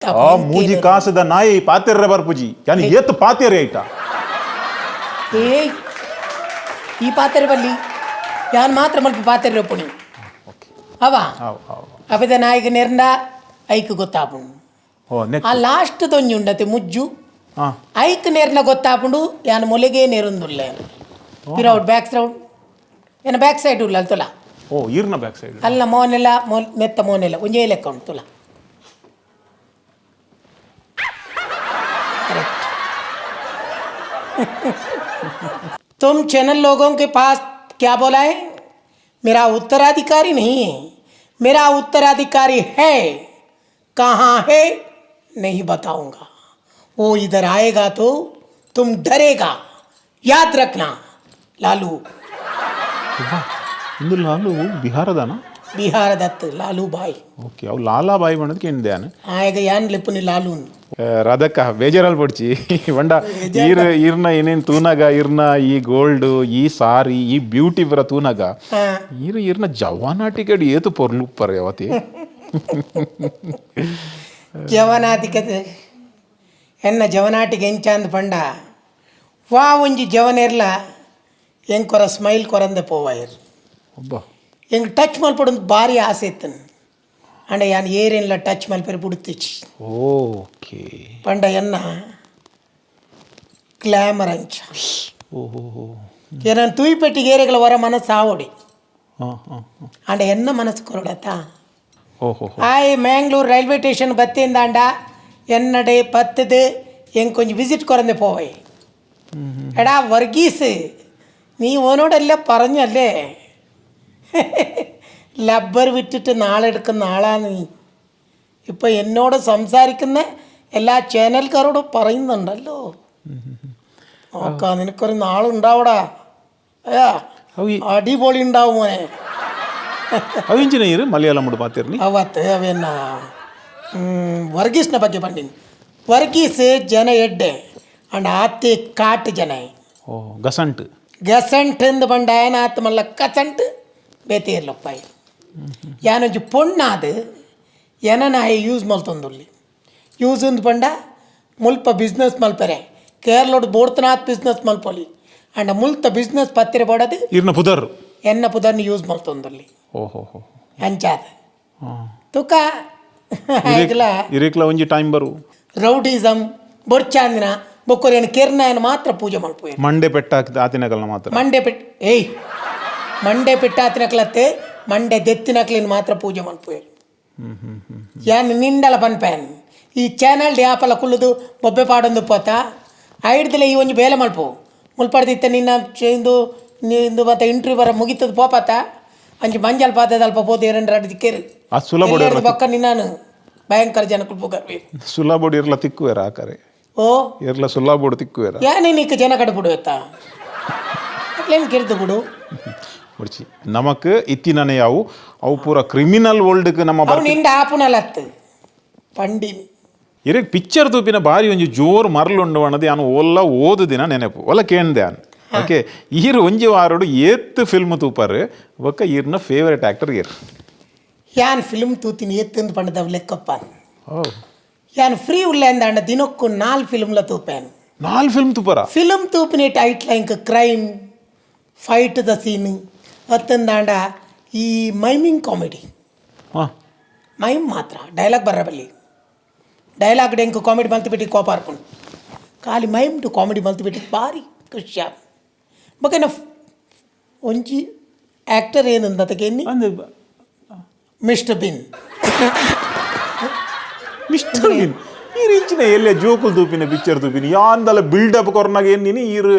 ಆ ಮೂಜಿ ಕಾಸದ ನಾಯಿ ಪಾತೆರ್ರೆ ಬರ್ಪುಜಿ ಯಾನ್ ಏತ್ ಪಾತೆರೆ ಐಟ. ಏಯ್, ಈ ಪಾತೆರೆ ಬಲ್ಲಿ, ಯಾನ್ ಮಾತ್ರ ಮಲ್ಪ ಪಾತೆರೆ ಒಪ್ಪುನಿ. ಅವ ಅವ್ ಅವ್. ಅಪದ ನಾಯಿಗೆ ನೆರ್ಂಡ ಐಕ್ ಗೊತ್ತಾಪುಂಡು. ಓ ನೆಕ್. ಆ ಲಾಸ್ಟ್ ದೊಂಜಿ ಉಂಡತೆ ಮುಜ್ಜು. ಐಕ್ ನೇರ್ನ ಗೊತ್ತಾಪುಂಡು ಯಾನ್ ಮೊಲೆಗೇ ನೇರೊಂದುಲ್ಲೆ. ಪಿರೌಟ್ ಬ್ಯಾಕ್ ಸೈಡ್, ಏನ ಬ್ಯಾಕ್ ಸೈಡ್ ಉಲ್ಲ ಅಲ್ತೊಲ. ಓ, ಈರ್ನ ಬ್ಯಾಕ್ ಸೈಡ್. ಅಲ್ಲ, ಮೋನೆಲ್ಲ ಮೋಲ್ ಮೆತ್ತ ಮೋನೆಲ್ಲ ಒಂಜೇ ಲೆಕ್ಕ ಉಂಟು ತುಲ. करेक्ट। तुम चैनल लोगों के पास क्या बोला है? मेरा उत्तराधिकारी नहीं है, मेरा उत्तराधिकारी है, कहाँ है नहीं बताऊंगा। वो इधर आएगा तो तुम डरेगा, याद रखना लालू। ಇಂದು ಲಾಲು ಬಿಹಾರದಾನ? ಬಿಹಾರದತ್ತು ಲಾಲು ಬಾಯ್. ಓಕೆ, ಅವು ಲಾಲಾ ಬಾಯಿ ಬಣ್ಣದ ಕೇಂದ್ಯಾನ. ಆಯಗ ಯಾನ್ ಲೆಪ್ಪುನಿ ಲಾಲು. ರಾಧಕ್ಕ, ಬೇಜಾರಲ್ಲಿ ಪಡ್ಚಿ ಬಂಡ ಈರ್ ಈರ್ನ ಏನೇನು ತೂನಾಗ, ಈರ್ನ ಈ ಗೋಲ್ಡ್, ಈ ಸಾರಿ, ಈ ಬ್ಯೂಟಿ ಪುರ ತೂನಾಗ ಈರ್ ಈರ್ನ ಜವಾನ ಟಿಕೆಟ್ ಏತು ಪೊರ್ಲು ಉಪ್ಪರ್ ಯಾವತಿ. ಜವನಾತಿಕತೆ ಎನ್ನ ಜವನಾಟಿಗೆ ಎಂಚಾಂದ್ ಪಂಡ, ವಾ ಒಂಜಿ ಜವನೆರ್ಲ ಎಂಕೊರ ಸ್ಮೈಲ್ ಕೊರಂದೆ ಪೋವಾಯರ್. ಒಬ್ಬ ಎಂಕ್ ಟಚ್ ಮಲ್ಪಡೊಂದು ಭಾರಿ ಆಸೆ ಇತ್ತನ್, ಅಂಡ ಯಾನ್ ಏರೇನ್ಲ ಟಚ್ ಮಲ್ಪೆರೆ ಬುಡ್ತಿಚಿ. ಪಂಡ ಎನ್ನ ಗ್ಲ್ಯಾಮರ್ ಅಂಚ. ಓಹೋ. ಏನನ್ ತೂಯಿಪೆಟ್ಟಿಗೆ ಏರೆಗಳ ಹೊರ ಮನಸ್ಸು ಆವೊಡಿ. ಹಾಂ ಹಾಂ ಹಾಂ ಅಂಡ ಎನ್ನ ಮನಸ್ಸು ಕೊರಡತ್ತಾ. ಓಹೋ. ಆಯ್ ಮ್ಯಾಂಗ್ಳೂರ್ ರೈಲ್ವೆ ಸ್ಟೇಷನ್ ಬತ್ತಿಂದಾಂಡ ಎನ್ನಡೆ ಪತ್ತದು ಎಂಕ್ ಒಂಜಿ ವಿಸಿಟ್ ಕೊರಂದೆ ಪೋವೈ. എടാ വർഗീസ്, നീ ഓനോടല്ലേ പറഞ്ഞല്ലേ, ലബ്ബർ വിറ്റിട്ട് നാളെടുക്കുന്ന ആളാണ് നീ. ഇപ്പം എന്നോട് സംസാരിക്കുന്ന എല്ലാ ചാനൽക്കാരോടും പറയുന്നുണ്ടല്ലോ. നോക്കാം, നിനക്കൊരു നാളുണ്ടാവടാ. അയ്യാ. ಅವು അടിപൊളി ഉണ്ടാവും മോനെ. ಅವು ಇಂಜಿನಿಯರ್ ಮಲಯಾಳಂ ಮುಡು ಪಾತಿರ್ನಿ. ಅವತ್ತು ಅವೇನ ವರ್ಗೀಸ್ನ ಬಗ್ಗೆ ಬಂದೀನಿ. ವರ್ಗೀಸ್ ಜನ ಎಡ್ಡೆ ಅಂಡ್ ಆತಿ ಕಾಟ್ ಜನ. ಓ, ಗಸಂಟ್. ಗಸಂಟ್ ಎಂದು ಬಂಡ ಆತ ಮಲ್ಲ ಕಸಂಟ್ ಬೇತೆ ಇರ್ಲಪ್ಪಾಯಿ. ಯಾನೊಂಜಿ ಪೊಣ್ಣಾದ್ ಎನನಾಯಿ ಯೂಸ್ ಮಲ್ತೊಂದುಲ್ಲಿ. ಯೂಸ್ ಅಂದ್ ಪಂಡ ಮುಲ್ಪ ಬಿಸ್ನೆಸ್ ಮಲ್ಪೆರೆ ಕೇರಳೋಡು ಬೋಡ್ತನಾಥ್ ಬಿಸ್ನೆಸ್ ಮಲ್ಪೊಲಿ ಅಂಡ ಮುಲ್ತ ಬಿಸ್ನೆಸ್ ಪತ್ತಿರ ಬೋಡದು. ಈರ್ನ ಪುದರ್. ಎನ್ನ ಪುದರ್ನ ಯೂಸ್ ಮಲ್ತೊಂದುಲ್ಲಿ. ಓಹೋ ಹೋ. ಅಂಚಾದ ತುಕ ಆಯ್ಕಲ. ಇರೇಕ್ಲ ಒಂಜಿ ಟೈಮ್ ಬರು. ರೌಡಿಸಮ್ ಬೊರ್ಚಾಂದಿನ ಬೊಕ್ಕೊರಿಯನ್ ಕೆರ್ನಾಯನ ಮಾತ್ರ ಪೂಜೆ ಮಲ್ಪುವೆರ್. ಮಂಡೆ ಪೆಟ್ಟ ಹಾಕಿದ ಆತಿನಗಲ್ನ ಮಾತ್ರ. ಮಂಡೆ ಪೆಟ್, ಏಯ್, ಮಂಡೆ ಪೆಟ್ಟಾತಿನಕ್ಲತ್ತೆ ಮಂಡೆ ದೆತ್ತಿನಕ್ಲಿನ ಮಾತ್ರ ಪೂಜೆ ಮಲ್ಪುವೆರ್. ಹ್ಮ್ ಹ್ಮ್ ಹ್ಮ್ ಯಾನ್ ನಿಂಡಲ ಪನ್ಪೇನ್, ಈ ಚಾನಲ್ ಯಾಪಲ ಕುಲ್ಲುದು ಬೊಬ್ಬೆ ಪಾಡೊಂದು ಪೋತ ಐಡ್ದಲೆ ಈ ಒಂಜಿ ಬೇಲೆ ಮಲ್ಪು. ಮುಲ್ಪಡ್ದಿತ್ತ ನಿನ್ನ ಇಂದು ಇಂದು ಮತ್ತೆ ಇಂಟ್ರಿ ಬರ ಮುಗಿತದ ಪೋಪತ್ತ ಅಂಚಿ ಮಂಜಲ್ ಪಾತದ ಅಲ್ಪ ಪೋತು ಎರಡು ರಡ್ಡು ದಿಕ್ಕೇರು. ಆ ಸುಲಭ. ಬೊಕ್ಕ ನಿನ್ನಾನು ಭಯಂಕರ ಜನಕ್ಕುಲ್ ಪುಗರ್ವೆ. ಸುಲಭ ಇರ್ಲ ತಿಕ್ಕುವೆರ ಆಕರೆ. ಓ. ಇರ್ಲ ಸುಲಭ ತಿಕ್ಕುವೆರ. ಯಾನೇ ನೀಕ್ ಜನ ಕಡ್ಬಿಡು ಎತ್ತ ಅಟ್ಲೇನು ಕೆರ್ದು ಬಿಡು. ಮುಡ್ಚಿ, ನಮಕ್ ಇತ್ತಿನನೆ ಯಾವು ಅವು ಪೂರ ಕ್ರಿಮಿನಲ್ ವರ್ಲ್ಡ್ಗೆ ನಮ್ಮ ಅವು ನಿಂಡ ಆಪುನಲತ್ತು ಪಂಡಿನಿ. ಇರೆಗ್ ಪಿಕ್ಚರ್ ತೂಪಿನ ಬಾರಿ ಒಂಜಿ ಜೋರು ಮರಲು ಉಂಡು ಅನ್ನೋದು ಯಾನು ಓಲ್ಲ ಓದು ದಿನ ನೆನಪು ಒಲ್ಲ ಕೇಂದೆ ಯಾನ್. ಓಕೆ, ಈರ್ ಒಂಜಿ ವಾರೋಡು ಏತ್ ಫಿಲ್ಮ್ ತೂಪಾರು? ಬೊಕ್ಕ ಈರ್ನ ಫೇವರೇಟ್ ಆಕ್ಟರ್ ಈರ್? ಯಾನ್ ಫಿಲ್ಮ್ ತೂತಿನಿ ಎತ್ತಂದು ಪಂಡದವ್ ಲೆಕ್ಕಪ್ಪ. ಓ. ಯಾನ್ ಫ್ರೀ ಉಳ್ಳೆ ಅಂದಾಂಡ ದಿನಕ್ಕೂ ನಾಲ್ ಫಿಲ್ಮ್ಲ ತೂಪೇನ್. ನಾಲ್ ಫಿಲ್ಮ್ ತೂಪರ? ಫಿಲ್ಮ್ ತೂಪಿನ tight like crime fight the scene ಅತ್ತಂದಾಂಡ ಈ ಮೈಮಿಂಗ್ ಕಾಮಿಡಿ. ಮೈಮ್ ಮಾತ್ರ, ಡೈಲಾಗ್ ಬರಬಲ್ಲಿ. ಡೈಲಾಗ್ ಡೆಂಕ್ ಕಾಮಿಡಿ ಮಲ್ತು ಬಿಟ್ಟು ಕೋಪ ಹಾರ್ಕೊಂಡು ಖಾಲಿ mime to comedy ಮಲ್ತು ಬಿಟ್ಟು ಭಾರಿ ಖುಷಿ. ಬೊಕ್ಕ ಒಂಜಿ ಆ್ಯಕ್ಟರ್ ಏನಂದ ಎನ್ನಿ? ಅಂದ್. Mister bin. Mister bin. ಈರ್ ಇಂಚಿನ ಎಲ್ಲೆ ಜೋಕುಲ್ ತೂಪಿನ ಪಿಕ್ಚರ್ ತೂಪಿನ ಯಾನ್ದಲ ಬಿಲ್ಡಪ್ ಕೊರ್ನಾಗ ಏನ್ ಈರ್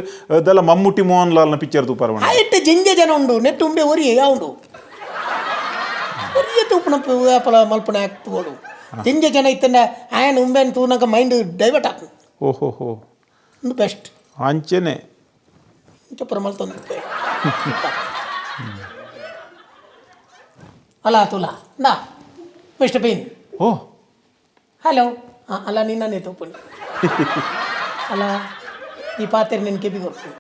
ದಲ ಮಮ್ಮುಟ್ಟಿ ಮೋಹನ್ ಲಾಲ್ನ ಪಿಕ್ಚರ್ ತೂಪಾರ? ಆಯ್ತು, ಜಿಂಜೆ ಜನ ಉಂಡು ನೆಟ್ಟು ಉಂಬೆ ಒರಿಯೆ ಯಾವುಂಡು ಒರಿಯೆ ತೂಪುನ ಪಲ ಮಲ್ಪುನ ತೂಡು ಜಿಂಜೆ ಜನ ಇತ್ತಂಡ ಆಯನ್ ಉಂಬೆನ್ ತೂನಗ ಮೈಂಡ್ ಡೈವರ್ಟ್ ಆಪುಂಡು. ಓಹೋ ಹೋ. ಉಂದು ಬೆಸ್ಟ್. ಅಂಚೆನೆ. ಇಂಚ ಪೂರ ಮಲ್ತೊಂದು ಅಲ್ಲ ತುಲಾ ನಾ mister bin. ಓ. ಹಲೋ, ಹಾಂ, ಅಲ್ಲ, ನಿನ್ನನ್ನೇ ತೂಪುನಿ. ಅಲ್ಲ, ಈ ಪಾತ್ರೆ ನಿನ್ನ ಕೆಬಿ ಕೊರ್ಪುನಿ.